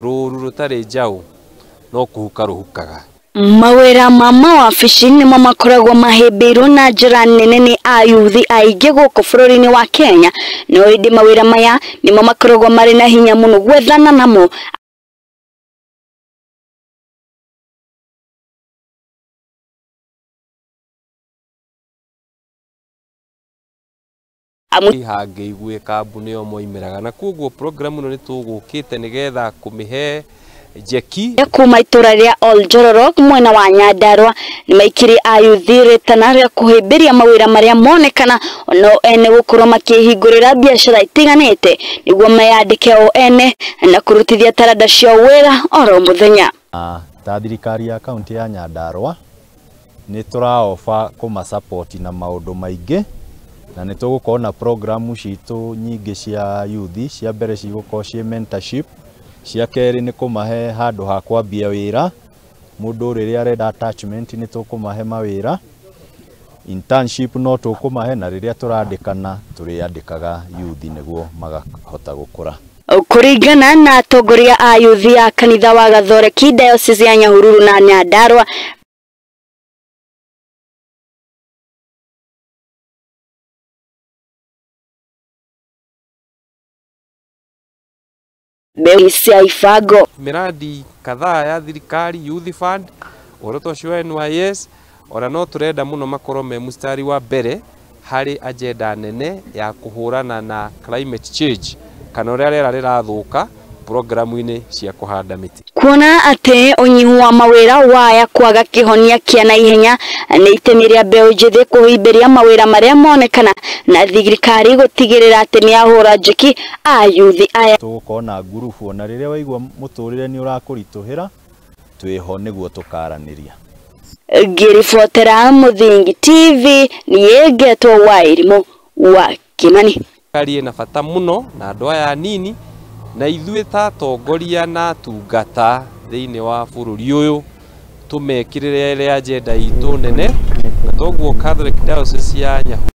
Rũru rũtarĩ njaũ no kũhuka rũhukaga. Mawĩra ma mawabici nĩmo makoragwo mahĩmbĩirwo na njĩra nene nĩ ayuthi aingĩ gũkũ bũrũri-inĩ wa Kenya, no ĩndĩ mawĩra maya nĩmo makoragwo marĩ na hinya mũno gwethana namo. Hangĩigue kambuni ĩyo moimĩraga na koguo program ĩno nĩ tũgũkĩte nĩgetha kũmĩhe njeki. Kuma itũra rĩa Oljororok mwena wa Nyandarua nĩ maikirie ayuthi rĩtana rĩa kũhĩmbĩria mawĩra marĩa monekana no ene gũkorwo makĩhingũrĩra biacara itiganĩte nĩguo meyandĩke o ene na kũrutithia taranda ciao wĩra oro mũthenya. Ta thirikari ya kaunti ya Nyandarua nĩ tũraoba kũmasupport na maũndũ maingĩ na nĩ tũgũkorwo na programu citũ nyingĩ cia youth. Cia mbere cigũkorwo ciĩ mentorship, cia kerĩ nĩ kũmahe handũ ha kwambia wĩra, mũndũ rĩrĩa arenda attachment nĩ tũkũmahe mawĩra, internship no tũkũmahe, na rĩrĩa tũrandĩkana tũrĩandĩkaga youth nĩguo makahota gũkũra. Kũringana na atongoria a yuthi a kanitha wa Gathoreki Diocese ya Nyahururu na Nyandarua, mbeũ cia ibango miradi kadhaa ya thirikari youth fund ũhoro ta ũcio wa NYS, ona no tũrenda mũno makorwo me mũstari wa mbere harĩ agenda nene ya kũhũrana na climate change kana ũrĩa rĩera rĩrathũka programu-inĩ cia kũhanda mĩtĩ. Kuona atĩ ũnyihu wa mawĩra waya kwaga kĩhonia kĩa naihenya nĩ itemi rĩa mbeũ njĩthĩ kũhĩmbĩria mawĩra marĩa monekana na thirikari gũtigĩrĩra atĩ nĩ yahũra njeki ayuthi aya. Tũgũkorwo na ngurubu ona rĩrĩa waigua mũtũrĩre nĩ ũrakũritũhĩra twĩho nĩguo tũkaranĩria. Ngĩribotera Mũthingi TV niĩ ngetwo Wairimũ wa Kĩmani. Thirikari ĩna bata mũno na andũ aya anini na ithuĩ ta atongoria na atungata thĩinĩ wa bũrũri ũyũ tũmekĩrĩre agenda itũ nene, na toguo Catholic Diocese ya Nyahururu.